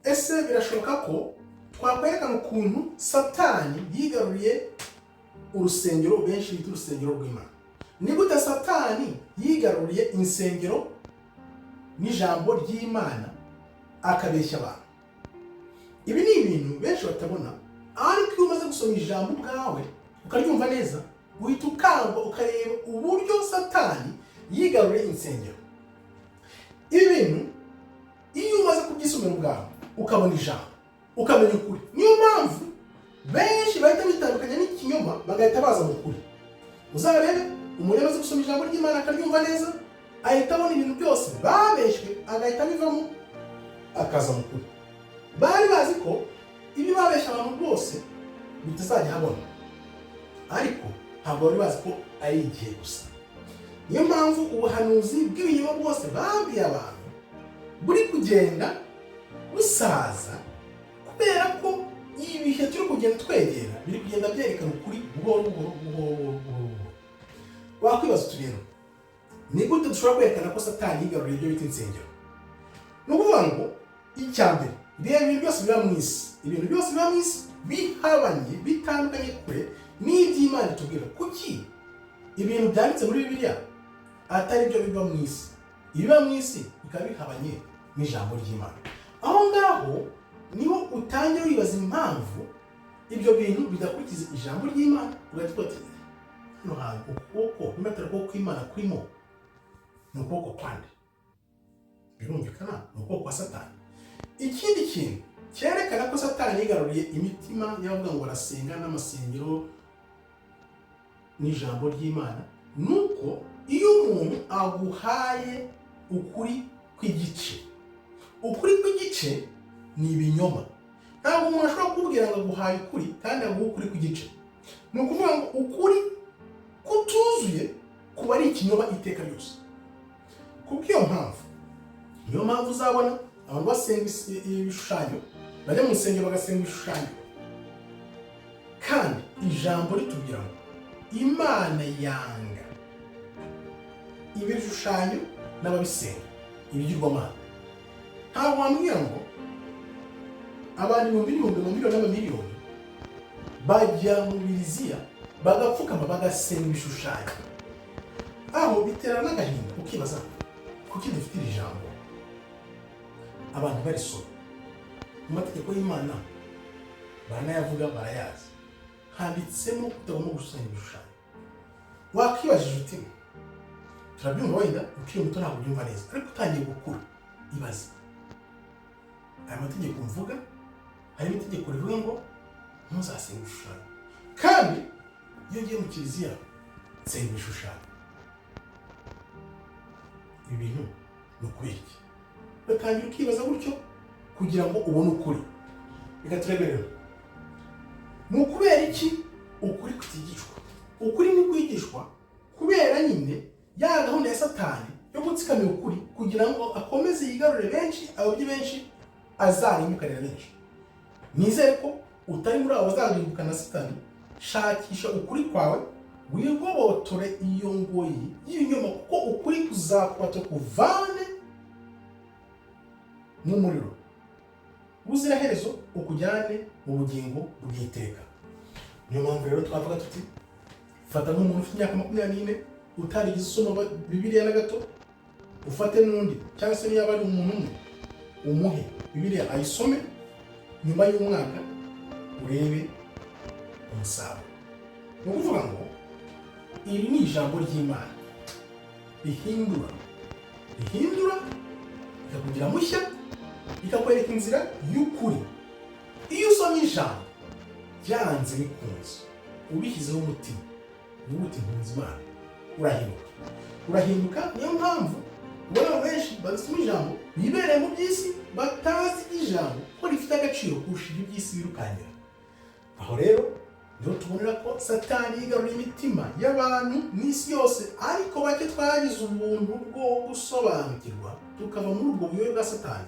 Ese birashoboka ko twakwerekana ukuntu Satani yigaruriye urusengero benshi bita urusengero rw'Imana? Ni gute Satani yigaruriye insengero n'ijambo ry'Imana, akabeshya abantu? Ibi ni ibintu benshi batabona, ariko iyo umaze gusoma ijambo ubwawe ukaryumva neza, uhita ukangwa ukareba uburyo Satani yigaruriye insengero. Ibi bintu iyo umaze kubyisomera ubwawe, ukabona ijambo, ukamenya ukuri, niyo mpamvu benshi bahita bitandukanya n'ikinyoma, bagahita baza mu kuri. Uzarebe, umuntu amaze gusoma ijambo ry'Imana akaryumva neza, ahita abona ibintu byose babeshywe, agahita abivamo, akaza mu kuri. Bari bazi ko ibyo babeshya abantu bose bitazajya habona, ariko ntabwo bari bazi ko ari igihe gusa. Niyo mpamvu ubuhanuzi bw'ibinyoma bwose babwiye abantu buri kugenda busaza, kubera ko ibihe turi kugenda twegera biri kugenda byerekana ukuri buhoro buhoro, buhoro buhoro buhoro buhoro. Wakwibaza uti: "Rero ni gute dushobora kwerekana ko Satani yigaruriye ibyo bita insengero?" Ni ukuvuga ngo icya mbere, reba ibintu byose biba mu isi. Ibintu byose biba mu isi bihabanye, bitandukanye kure n'iby'Imana itubwira. Kuki ibintu byanditse muri Bibiliya atari byo biba mu isi, ibiba mu isi bikaba bihabanye n'ijambo ry'Imana? Aho ngaho niho utangira wibaza impamvu ibyo bintu bidakurikiza ijambo ry'Imana, ugahita uvuga ati: "Hano hantu ukuboko, niba atari ukuboko kw'Imana kurimo, ni ukuboko kwande?" Birumvikana, ni ukuboko kwa Satani. Ikindi kintu cyerekana ko Satani yigaruriye imitima y'abavuga ngo barasenga n'amasengero n'ijambo ry'Imana, ni uko iyo umuntu aguhaye ukuri kw'igice, ukuri kw'igice ni ibinyoma. Ntabwo umuntu ashobora kukubwira ngo aguhaye ukuri kandi aguha ukuri kw'igice. Ni ukuvuga ngo ukuri kutuzuye kuba ari ikinyoma iteka ryose. Kubw'iyo mpamvu, niyo mpamvu uzabona abantu basenga ibishushanyo, bajya mu nsengero bagasenga ibishushanyo, kandi ijambo ritubwira ngo Imana yanga ibishushanyo n'ababisenga, ibigirwamana. Ntabwo wambwira ngo abantu ibihumbi n'ibihumbi, amamiliyoni n'amamiliyoni, bajya mu biriziya, bagapfukama, bagasenga ibishushanyo. Aho bitera n'agahinda, ukibaza: kuki dufite iri jambo, abantu barisoma mu mategeko y'Imana, baranayavuga, barayazi, handitsemo ko utagomba gushushanya ibishushanyo? Wakwibajije uti: "Turabyumva." Wenda ukiri muto ntabwo ubyumva neza, ariko utangiye gukura, ibaze aya mategeko mvuga. Harimo itegeko rivuga ngo ntuzasenge ibishushanyo, kandi iyo ngiye mu kiliziya nsenga ibishushanyo. Ibi bintu ni ukubera iki? Ugatangira ukibaza gutyo kugira ngo ubone ukuri. Reka turebe rero, ni ukubera iki ukuri kutigishwa? Ukuri ni kwigishwa kubera nyine ya gahunda ya Satani yo gutsikamira ukuri, kugira ngo akomeze yigarurire benshi, abayobye benshi, azarimbukanira benshi. Nizere ko utari muri abo bazarimbuka na Satani. Shakisha ukuri kwawe, wigobotore iyo ngoyi y'ibinyoma, kuko ukuri kuzakwata kuvane mu muriro ubuziraherezo, ukujyane mu bugingo bw'iteka. Niyo mpamvu rero twavuga tuti: fata nk'umuntu ufite imyaka 24 utarigeze usoma Bibiliya na gato, ufate n'undi, cyangwa se niba ari umuntu umwe, umuhe Bibiliya ayisome, nyuma y'umwaka urebe umusaruro. Ni ukuvuga ngo iri ni ijambo ry'Imana rihindura, rihindura rikakugira mushya, rikakwereka inzira y'ukuri. Iyo usomye ijambo, byanze bikunze, ubishyizeho umutima, uvuga uti: "Nkunze Imana," urahinduka, urahinduka. Niyo mpamvu ubona abantu benshi badasoma ijambo, bibereye mu by'isi, batazi iby'ijambo ko rifite agaciro kurusha ibyo by'isi birukankira. Aho rero niho tubonera ko Satani yigaruriye imitima y'abantu n'isi yose, ariko bake twagize ubuntu bwo gusobanukirwa, tukava muri ubwo buyobe bwa Satani.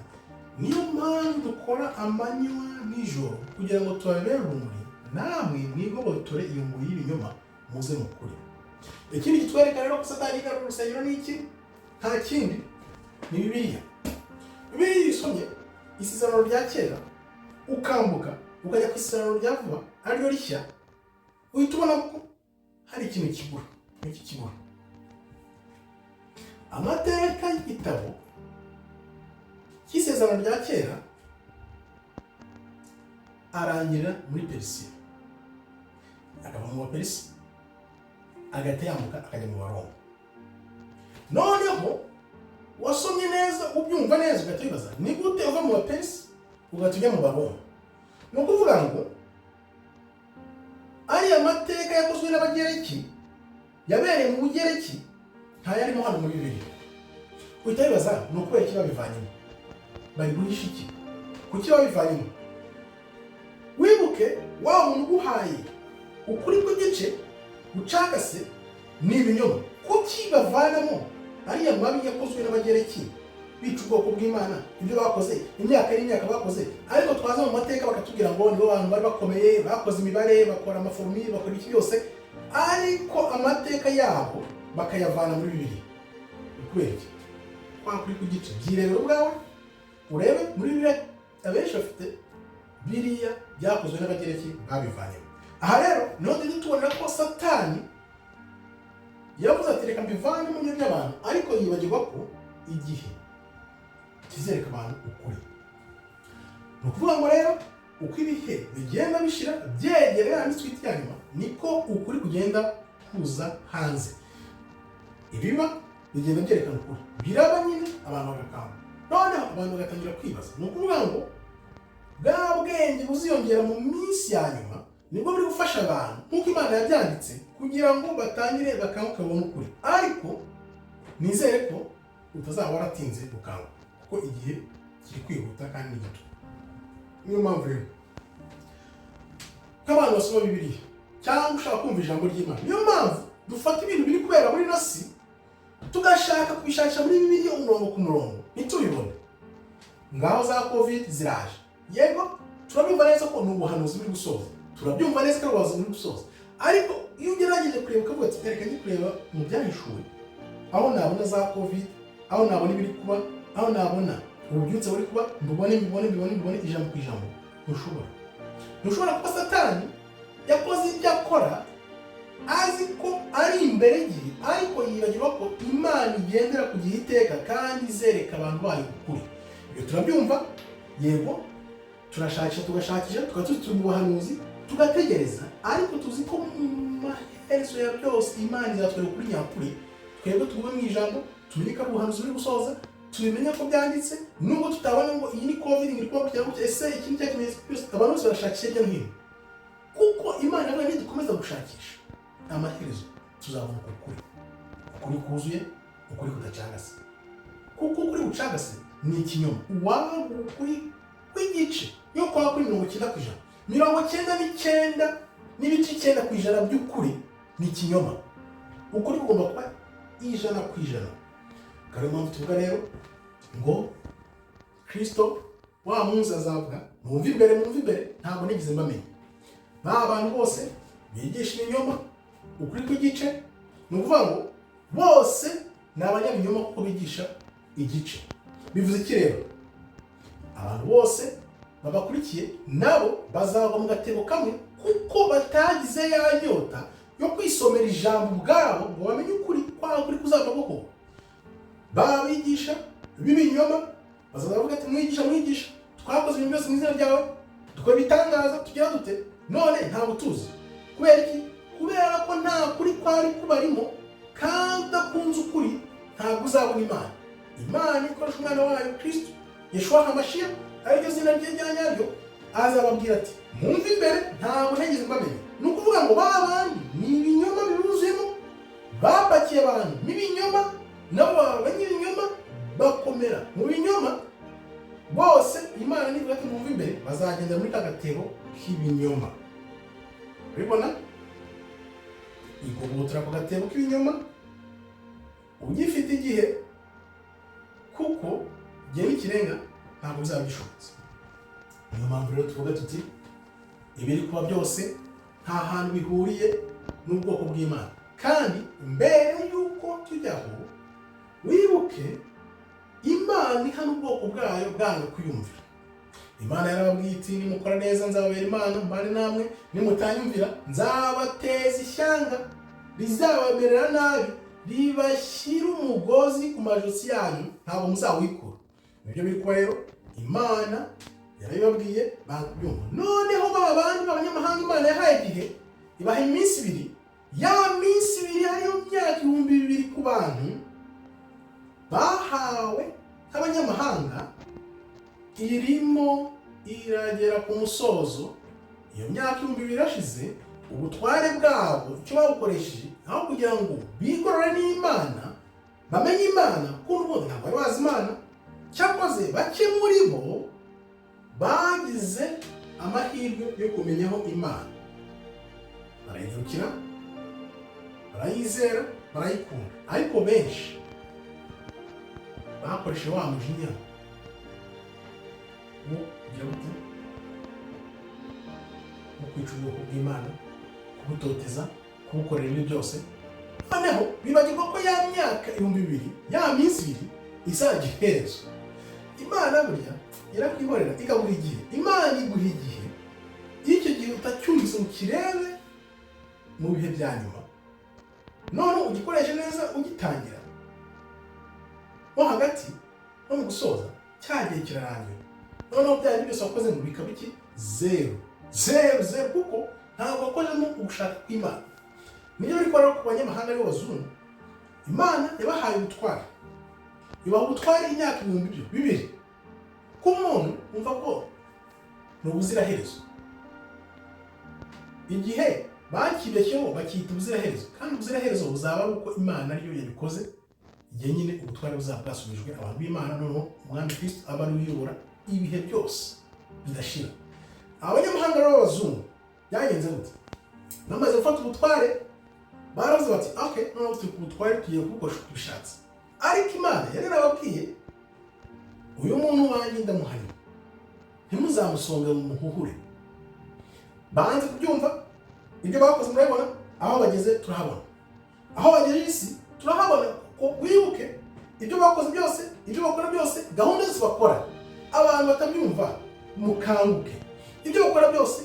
Niyo mpamvu dukora amanywa nijoro kugira ngo tubabere urumuri, namwe mwigobotore iyo ngoyi y'ibinyoma, muze mu kuri. Ikindi kitwereka rero ko Satani yigaruriye urusengero ni iki? Nta kindi, ni Bibiliya. Bibiliya iyo uyisomye Isezerano rya Kera, ukambuka ukajya ku Isezerano rya Vuba, ariryo rishya, uhita ubona ko hari ikintu kibura. Iki kibura, amateka y'igitabo cy'Isezerano rya Kera arangirira muri Perisiya, akava mu Baperisi agahita yambuka akajya mu Baroma. Noneho wasomye neza, ubyumva neza, ugahita wibaza: ni gute uva mu Baperisi ugahita ujya mu Baroma? Ni ukuvuga ngo ariya mateka yakozwe n'Abagereki, yabereye mu Bugereki, ntayarimo hano muri Bibiliya. Uhita wibaza: ni ukubera iki babivanyemo? Bari guhisha iki? Kuki babivanyemo? Wibuke wa muntu uguhaye ukuri kw'igice gucagase, ni ibinyoma. Kuki bavanamo ariya mabi yakozwe n'Abagereki bica ubwoko bw'Imana, ibyo bakoze imyaka n'imyaka bakoze? Ariko twaza mu mateka bakatubwira ngo nibo bantu bari bakomeye, bakoze imibare, bakora amaforumire, bakora iki byose, ariko amateka yabo bakayavana muri Bibiliya. Ni kubera iki? Kwa kuri ku gice, byirebera ubwawe, urebe muri Bibiliya. Abenshi bafite biriya byakozwe n'Abagereki, babivanyemo. Aha rero niho tujya tubona ko Satani yavuze ati: "Reka mbivane mu byo by'abantu," ariko yibagirwa ko igihe kizereka abantu ukuri. Ni ukuvuga ngo rero uko ibihe bigenda bishira, byegera ya minsi twita iya nyuma, niko ukuri kugenda kuza hanze. Ibiba bigenda byerekana ukuri, biraba nyine, abantu bagakanga, noneho abantu bagatangira kwibaza. Ni ukuvuga ngo bwa bwenge buziyongera mu minsi ya nyuma nibwo buri gufasha abantu, nk'uko Imana yabyanditse, kugira ngo batangire bakanguke, babone ukuri. Ariko nizere ko utazaba waratinze gukanguka, kuko igihe kiri kwihuta kandi ni gito. Niyo mpamvu rero nk'abantu basoma Bibiliya cyangwa ushaka kumva ijambo ry'Imana, niyo mpamvu dufata ibintu biri kubera muri ino si, tugashaka kubishakisha muri Bibiliya umurongo ku murongo, ntitubibone. Ngaho za COVID ziraje, yego, turabyumva neza ko ni ubuhanuzi buri gusoza, turabyumva neza ko ari ubuhanuzi buri gusoza. Ariko iyo ugerageje kureba ukavuga ati: "Reka njye kureba mu Byahishuwe aho nabona za COVID, aho nabona ibiri kuba, aho nabona ububyutse buri kuba, mbibone, mbibone, mbibone, mbibone ijambo ku ijambo," ntushobora, kuko Satani yakoze ibyo akora azi ko ari imbere y'igihe, ariko yibagirwa ko Imana igendera ku gihe iteka kandi izereka abantu bayo ukuri. Ibyo turabyumva, yego, turashakisha, tugashakisha, tukaba turi mu buhanuzi, tugategereza, ariko tuzi ko mu maherezo ya byose Imana izatwereka ukuri nyakuri. Twebwe tugume mu ijambo, tumenye ko ari ubuhanuzi buri gusoza, tubimenye ko byanditse, nubwo tutabona ngo iyi ni COVID iri kuba gutya gutya, ese iki ni cya kimenyetso byose. Abantu bose barashakisha hirya no hino, kuko Imana yavuga: nidukomeza gushakisha, amaherezo tuzabona uko kuri, ukuri kuzuye, ukuri kudacagase. Kuko ukuri gucagase ni ikinyoma. Uwaba ukuri kw'igice, yo kwaba kuri 90%, 99.9% by'ukuri ni ikinyoma. Ukuri kugomba kuba 100%. Akaba ariyo mpamvu tuvuga rero ngo Kirisito wa munsi azavuga: "Mwumve imbere, mwumve imbere, ntabwo nigeze mbamenya." Ba bantu bose bigisha ibinyoma, ukuri kw'igice, ni ukuvuga ngo bose ni abanyabinyoma kuko bigisha igice. Bivuze iki rero? Abantu bose babakurikiye nabo bazagwa mu gatebo kamwe, kuko batagize ya nyota yo kwisomera ijambo ubwabo ngo bamenye ukuri kwa kuri kuzava. Babigisha b'ibinyoma bazaza bavuga ati: "Mwigisha, mwigisha, twakoze ibintu byose mu izina ryawe, dukora ibitangaza, tugira dute, none ntabwo tuzi." Kubera iki? Kubera ko nta kuri kwari kubarimo. Kandi udakunze ukuri ntabwo uzabona Imana. Imana ikoresha umwana wayo Kristo Yeshuwa Hamashiya, ariryo zina rye rya nyaryo, azababwira ati: "Mwumve imbere, ntabwo nigeze mbamenya." Ni ukuvuga ngo ba bandi ni ibinyoma bibuzuyemo, bapakiye abantu n'ibinyoma, nabo baba abanyabinyoma, bakomera mu binyoma bose. Imana nivuga ati: "Mwumve imbere," bazagenda muri ka gatebo k'ibinyoma. Urabibona, igobotora ako gatebo k'ibinyoma ugifite igihe, kuko igihe n'ikirenga ntabwo bizaba bishobotse. Niyo mpamvu rero tuvuga tuti: ibiri kuba byose nta hantu bihuriye n'ubwoko bw'Imana. Kandi mbere y'uko tujyaho, wibuke Imana ihana ubwoko bwayo bwanga kuyumvira. Imana yarababwiye iti: "Nimukora neza nzababera Imana, mbane namwe. Nimutanyumvira nzabateza ishyanga rizabamerera nabi, ribashyira umugozi ku majosi yanyu, ntabwo muzawikura." Nibyo biri kuba rero. Imana yarabibabwiye, banga kubyumva. Noneho ba bandi b'abanyamahanga Imana yahaye igihe, ibaha iminsi 2. Ya minsi 2 ariyo myaka 2000 ku bantu bahawe nk'abanyamahanga, irimo iragera ku musozo. Iyo myaka 2000 irashize. Ubutware bwabo icyo babukoresheje, aho kugira ngo bigorore n'Imana, bamenye Imana, kuko n'ubundi ntabwo bari bazi Imana. Cyakoze bake muri bo bagize amahirwe yo kumenyaho Imana, barayivukira, barayizera, barayikunda. Ariko benshi bakoresheje wa mujinya wo kugira gute? Wo kwica ubwoko bw'Imana, kubutoteza, kubukorera ibi byose. Noneho bibagirwa ko ya myaka 2000, ya minsi 2 izajya iherezo. Imana burya irakwihorera, ikaguha igihe. Imana iguha igihe. Iyo icyo gihe utacyumvise ngo ukirebe mu bihe bya nyuma, none ugikoreshe neza ugitangira, mo hagati no mu gusoza, cya gihe kirarangira. Noneho bya bindi byose wakoze ngo bikaba iki? Zeru, zeru, zeru, kuko ntabwo wakozemo ugushaka kw'Imana. Nibyo biri kubera ku banyamahanga, aribo bazungu. Imana yabahaye ubutware, ibaha ubutware imyaka 2000. Ku muntu wumva ko ni ubuziraherezo, igihe bakibeshyeho bakita ubuziraherezo. Kandi ubuziraherezo buzaba ari uko Imana ariyo yabikoze, igihe nyine ubutware buzaba bwasubijwe abantu b'Imana, noneho Umwami Kristo aba ari we uyobora ibihe byose bidashira. Abanyamahanga rero b'abazungu byagenze gute? Bamaze gufata ubutware, baravuze bati: "Ok, noneho turi ku butware, tugiye kubukoresha uko tubishatse." Ariko Imana yari yarababwiye: "Uyu muntu wanjye ndamuhariye, ntimuzamusonge mu muhuhure." Banze kubyumva. Ibyo bakoze murabibona, aho bageze turahabona, aho bagejeje isi turahabona. Ko wibuke ibyo bakoze byose, ibyo bakora byose, gahunda zose bakora, abantu batabyumva mukanguke. Ibyo bakora byose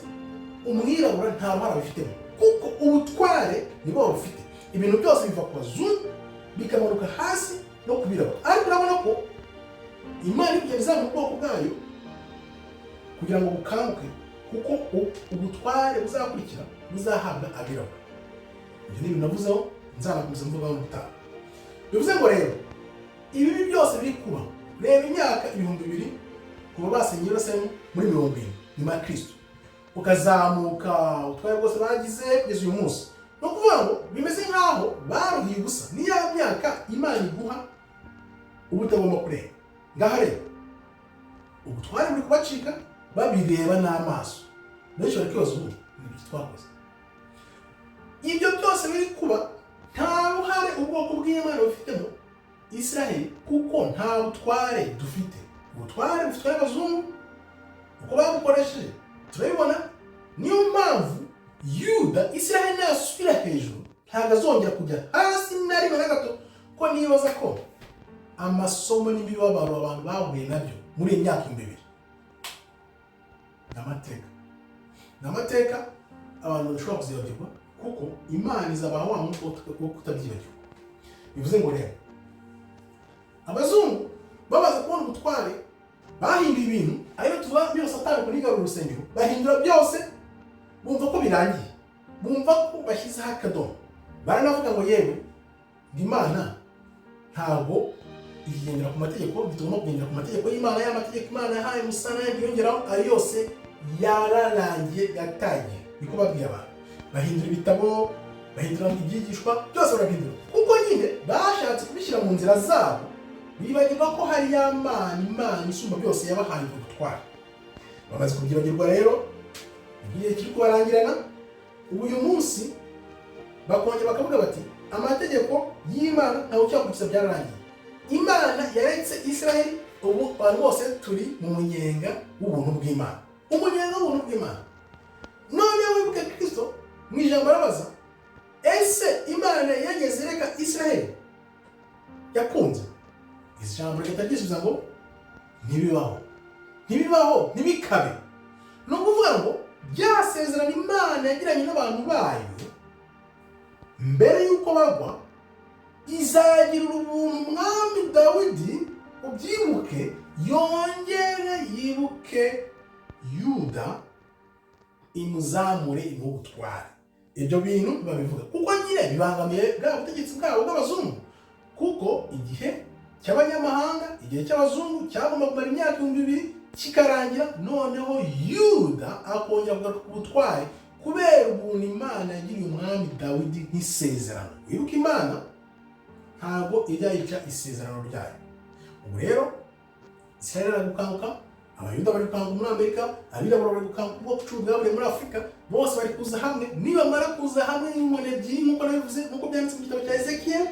umwirabura nta ruhare abifitemo, kuko ubutware nibo babufite. Ibintu byose biva ku bazungu bikamanuka hasi no ku birabura. Ariko urabona ko Imana iri kugenda izamura ubwoko bwayo kugira ngo bukanguke, kuko ubutware buzakurikira buzahabwa abirabura. Ibyo ni ibintu navuzeho, nzanakomeza mvugaho n'ubutaha. Bivuze ngo rero ibibi byose biri kuba, reba imyaka 2000 kuva basenye Yerusalemu muri 70 nyuma ya Kristo, ukazamuka ubutware bwose bagize kugeza uyu munsi, ni ukuvuga ngo bimeze nk'aho baruhiye ubusa. Ni ya myaka Imana iguha uba utagomba kurenga. Ngaha rero ubutware buri kubacika babireba n'amaso. Benshi bari kwibaza ubu: "Ni ibiki twakoze?" Ibyo byose biri kuba nta ruhare ubwoko bw'Imana bufitemo, Israheli, kuko nta butware dufite. Ubutware bufitwe n'abazungu, uko babukoresheje turabibona. Niyo mpamvu Yuda, Israheli, nasubira hejuru ntabwo azongera kujya hasi na rimwe na gato, ko nibaza ko amasomo n'imibabaro abantu bahuye nabyo muri iyi myaka 2000 ni amateka, ni amateka abantu badashobora kuzibagirwa, kuko Imana izabaha wa mwuka wo kutabyibagirwa. Bivuze ngo rero abazungu bamaze kubona ubutware bahinduye ibintu, ariyo tuvuga byose, Satani kunigarura urusengero, bahindura byose, bumva ko birangiye, bumva ko bashyizeho akadomo. Baranavuga ngo: "Yewe, ngo Imana ntabwo igendera ku mategeko, tugomba kugendera ku mategeko y'Imana. Ya mategeko Imana yahaye Musa n'ayandi yongeraho, ayo yose yararangiye, yatagiye." Niko babwiye abantu. Bahindura ibitabo, bahindura ibyigishwa byose, barabihindura, kuko nyine bashatse kubishyira mu nzira zabo, bibagirwa ko hari ya Mana, Imana isumba byose, yabahaye ubwo butware. Bamaze kubyibagirwa rero, igihe kiri kubarangirana. Ubu uyu munsi bakongera bakavuga bati: "Amategeko y'Imana ntawe ucyakurikiza, byararangiye, Imana yaretse Israheli, ubu abantu bose turi mu munyenga w'ubuntu bw'Imana, umunyenga w'ubuntu bw'Imana." Noneho wibuke Kristo mu ijambo arabaza: "Ese Imana yageze ireka Israheli yakunze?" Ijambo rigahita ryisubiza ngo: "Ntibibaho, ntibizigera bibaho." Ntibibaho, ntibikabe. Ni ukuvuga ngo rya sezerano Imana yagiranye n'abantu bayo mbere y'uko bagwa, izagirira ubuntu umwami Dawidi, ubyibuke, yongere yibuke Yuda, imuzamure, imuhe ubutware. Ibyo bintu babivuga kuko nyine bibangamiye bwa butegetsi bwabo bw'abazungu, kuko igihe cy'abanyamahanga, igihe cy'abazungu cyagomba kumara imyaka 2000 kikarangira, noneho Yuda akongera kugaruka ku butware kubera ubuntu Imana yagiriye umwami Dawidi nk'isezerano. Wibuke, Imana ntabwo ijya yica isezerano ryayo. Ubu rero Israel ari gukanguka, Abayuda bari gukanguka muri Amerika, abirabura bari gukanguka, ubwoko 10 bwaburiye muri Afurika bose bari kuza hamwe. Nibamara kuza hamwe nk'inkoni ebyiri, nk'uko nabivuze, nk'uko byanditse mu gitabo cya Ezekiel,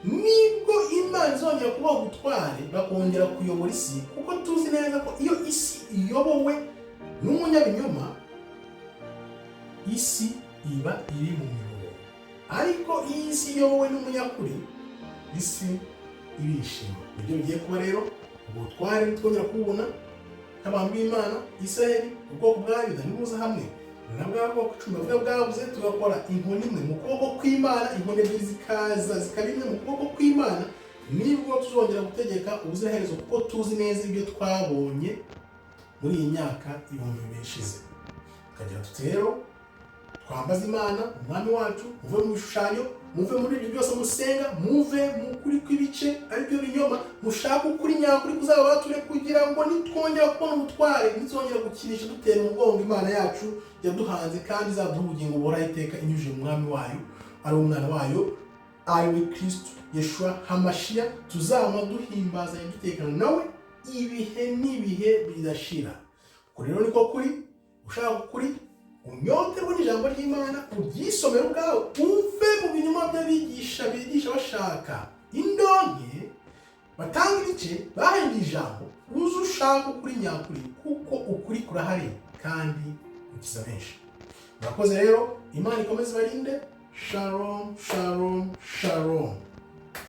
nibwo Imana izongera kubaha ubutware, bakongera kuyobora isi, kuko tuzi neza ko iyo isi iyobowe n'umunyabinyoma, isi iba iri mu mirongo, ariko iyo isi iyobowe n'umunyakuri, isi irishima. Nibyo bigiye kuba rero. Ubutware nitwongera kububona nk'abantu b'Imana, Israheli, ubwoko bwa Yuda, nibuza hamwe na bwa bwoko 10 bavuga bwabuze, tugakora inkoni imwe mu kuboko kw'Imana, inkoni ebyiri zikaza zikaba imwe mu kuboko kw'Imana, nibwo tuzongera gutegeka ubuziraherezo, kuko tuzi neza ibyo twabonye muri iyi myaka 2000 ishize. Tukagira tuti rero twambaze Imana umwami wacu, muve mu bishushanyo, muve muri ibyo byose musenga, muve mu kuri kw'ibice aribyo binyoma, mushake ukuri nyakuri kuzabature, kugira ngo nitwongera kubona ubutware, nitwongera gukinisha dutera umugongo Imana yacu yaduhanze, kandi izaduha ubugingo buhoraho iteka inyujije mu mwami wayo, ari umwana wayo, ari we Kristo Yeshua Hamashiya, tuzaba duhimbazanya dutekana nawe ibihe n'ibihe bidashira. Ubwo rero niko kuri. Ushaka ukuri, unyoterwe n'ijambo ry'Imana, uryisomere ubwawe, uve mu binyoma by'abigisha bigisha bashaka indonke, batanga ibice, bahinduye ijambo. Uze ushaka ukuri nyakuri, kuko ukuri kurahari kandi gukiza benshi. Murakoze rero, Imana ikomeze ibarinde. Shalom, shalom, shalom.